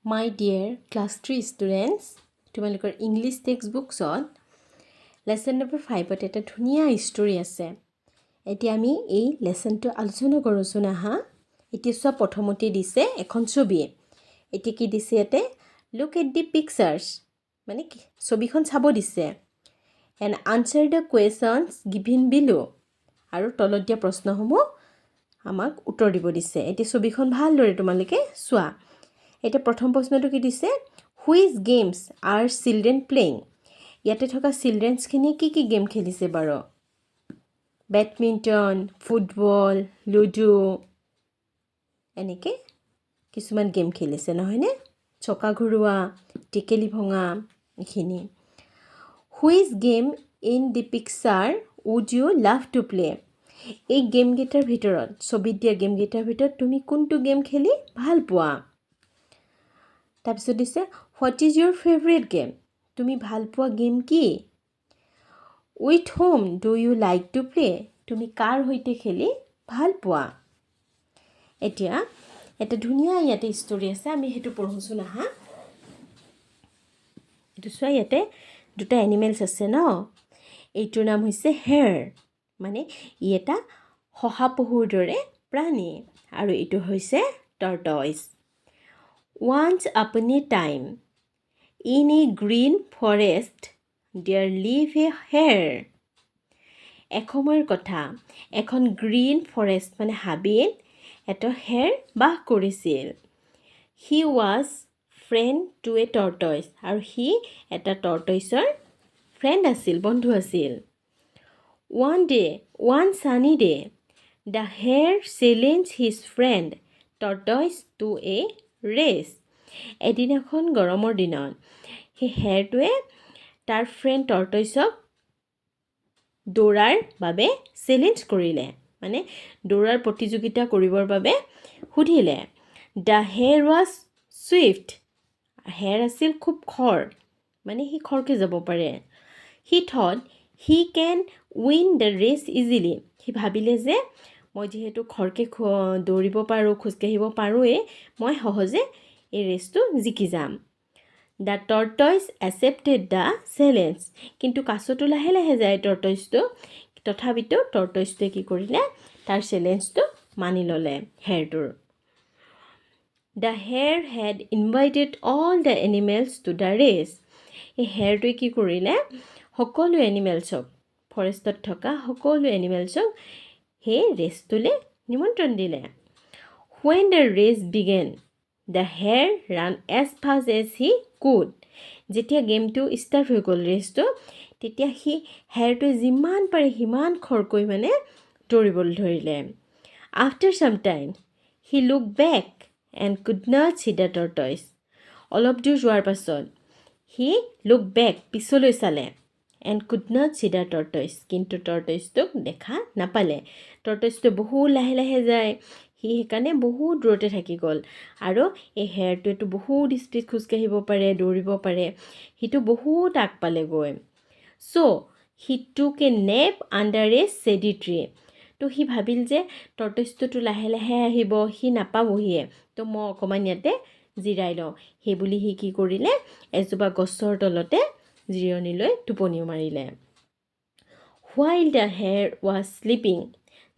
My dear class 3 students, তোমালোকৰ English text বুকছত lesson number 5ত এটা ধুনীয়া ষ্টৰী আছে। এতিয়া আমি এই লেচনটো আলোচনা কৰোঁচোন আহা। এতিয়া চোৱা, প্ৰথমতে দিছে এখন ছবি। এতিয়া কি দিছে ইয়াতে? "Look at the pictures", মানে কি ছবিখন চাব দিছে, "and answer the questions given below". আৰু তলত দিয়া প্ৰশ্নসমূহ আমাক উত্তৰ দিব দিছে। এতিয়া ছবিখন ভালদৰে তোমালোকে চোৱা। এতিয়া প্ৰথম প্ৰশ্নটো কি দিছে? "Which games are children playing?" ইয়াতে থকা চিলড্ৰেনছখিনিয়ে কি কি গেম খেলিছে বাৰু? বেডমিণ্টন, ফুটবল, লুডু, এনেকৈ কিছুমান গেম খেলিছে, নহয়নে? চকা ঘূৰোৱা, টেকেলি ভঙা, এইখিনি। "Which game in the picture would you love to play?" এই গেমকেইটাৰ ভিতৰত, ছবিত দিয়া গেমকেইটাৰ ভিতৰত তুমি কোনটো গেম খেলি ভাল পোৱা? তাৰপিছত দিছে, "What is your favourite game?" তুমি ভাল পোৱা গেম কি? "With whom do you like to play?" তুমি কাৰ সৈতে খেলি ভাল পোৱা? এতিয়া এটা ধুনীয়া ইয়াতে ষ্টৰী আছে, আমি সেইটো পঢ়োঁচোন আহা। এইটো চোৱা, ইয়াতে দুটা এনিমেলছ আছে ন? এইটোৰ নাম হৈছে হেয়াৰ, মানে ই এটা শহাপহুৰ দৰে প্ৰাণী, আৰু এইটো হৈছে tortoise. Once upon a time, in a green forest, there lived a hare. এসময়ৰ কথা, এখন গ্ৰীণ ফৰেষ্ট মানে হাবিত এটা হেয়াৰ বাস কৰিছিল। He was friend to a tortoise. আৰু সি এটা টৰ্টইছৰ ফ্ৰেণ্ড আছিল, বন্ধু আছিল। One day, one sunny day, the hare challenged his friend tortoise to a race. এদিনাখন গৰমৰ দিনত সেই হেয়াৰটোৱে তাৰ ফ্ৰেণ্ড টৰ্টইছক দৌৰাৰ বাবে চেলেঞ্জ কৰিলে, মানে দৌৰাৰ প্ৰতিযোগিতা কৰিবৰ বাবে সুধিলে। The hare was swift. Hair আছিল খুব খৰ, মানে সি খৰকৈ যাব পাৰে। He thought he can win the race easily. সি ভাবিলে যে মই যিহেতু খৰকৈ দৌৰিব পাৰোঁ, খোজকাঢ়িব পাৰোঁৱেই, মই সহজে এই ৰেচটো জিকি যাম। The tortoise accepted the challenge. কিন্তু কাছটো লাহে লাহে যায় টৰ্টইজটো, তথাপিতো টৰ্টইজটোৱে কি কৰিলে? তাৰ চেলেঞ্জটো মানি ল'লে হেয়াৰটোৰ। The hare had invited all the animals to the race. এই হেয়াৰটোৱে কি কৰিলে? সকলো এনিমেলছক, ফৰেষ্টত থকা সকলো এনিমেলছক সেই ৰেচটোলৈ নিমন্ত্ৰণ দিলে। When the race began, the hare ran as fast as he could. যেতিয়া গেমটো ষ্টাৰ্ট হৈ গ'ল, ৰেচটো, তেতিয়া সি হেয়াৰটোৱে যিমান পাৰে সিমান খৰকৈ মানে দৌৰিবলৈ ধৰিলে। After some time, he looked back and could not see the tortoise. অলপ দূৰ যোৱাৰ পাছত সি লুক বেক, পিছলৈ চালে, and could not see the tortoise, কিন্তু টৰ্টইজটোক দেখা নাপালে। টৰ্টইজটো বহুত লাহে লাহে যায়, সি সেইকাৰণে বহুত দূৰতে থাকি গ'ল। আৰু এই হেয়াৰটোৱেতো বহুত স্পীড খোজকাঢ়িব পাৰে, দৌৰিব পাৰে, সিটো বহুত আগ পালেগৈ। So he took a nap under a shady tree. তো সি ভাবিল যে টৰ্টইজটোতো লাহে লাহে আহিব, সি নাপাবহিয়ে, তো মই অকণমান ইয়াতে জিৰাই লওঁ। সেই বুলি সি কি কৰিলে? এজোপা গছৰ তলতে জিৰণি লৈ টোপনিও মাৰিলে। While the hare was sleeping,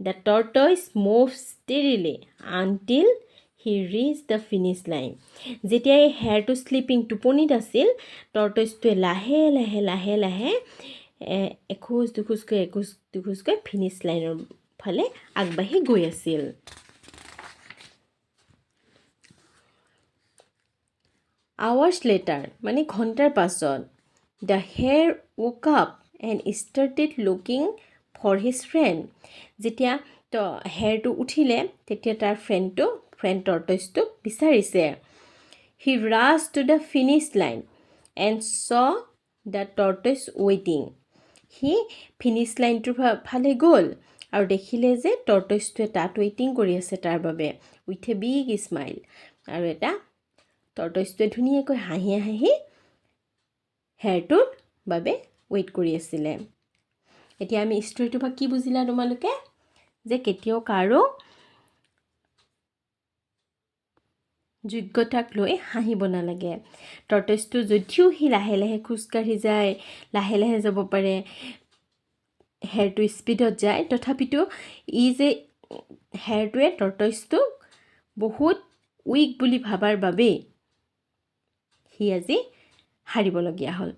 the tortoise moved steadily until he reached the finish line. যেতিয়া এই হেয়াৰটো শ্লিপিং, টোপনিত আছিল, টৰ্টইজটোৱে লাহে লাহে লাহে লাহে এখোজ দুখোজকৈ, এখোজ দুখোজকৈ ফিনিছ লাইনৰ ফালে আগবাঢ়ি গৈ আছিল। আৱাৰ্ছ লেটাৰ, মানে ঘণ্টাৰ পাছত, the hare woke up and started looking for his friend. যেতিয়া তো হেয়াৰটো উঠিলে, তেতিয়া তাৰ ফ্ৰেণ্ড টৰ্টইজটোক বিচাৰিছে। He rushed to the finish line and saw the tortoise waiting. C finish লাইনটোৰ ফালে গ'ল আৰু দেখিলে যে টৰ্টইজটোৱে তাত ৱেইটিং কৰি আছে তাৰ বাবে, উইথ এ বিগ স্মাইল। আৰু এটা টৰ্টইজটোৱে ধুনীয়াকৈ হাঁহি হাঁহি হেয়াৰটোৰ বাবে ৱেইট কৰি আছিলে। এতিয়া আমি ষ্টৰিটোৰ পৰা কি বুজিলা তোমালোকে? যে কেতিয়াও কাৰো যোগ্যতাক লৈ হাঁহিব নালাগে। টৰ্টইজটো যদিও সি লাহে লাহে খোজকাঢ়ি যায়, লাহে লাহে যাব পাৰে, হেৰটো স্পীডত যায়, তথাপিতো ই যে হেৰটোৱে টৰ্টইজটোক বহুত উইক বুলি ভাবাৰ বাবেই সি আজি হাৰিবলগীয়া হ'ল।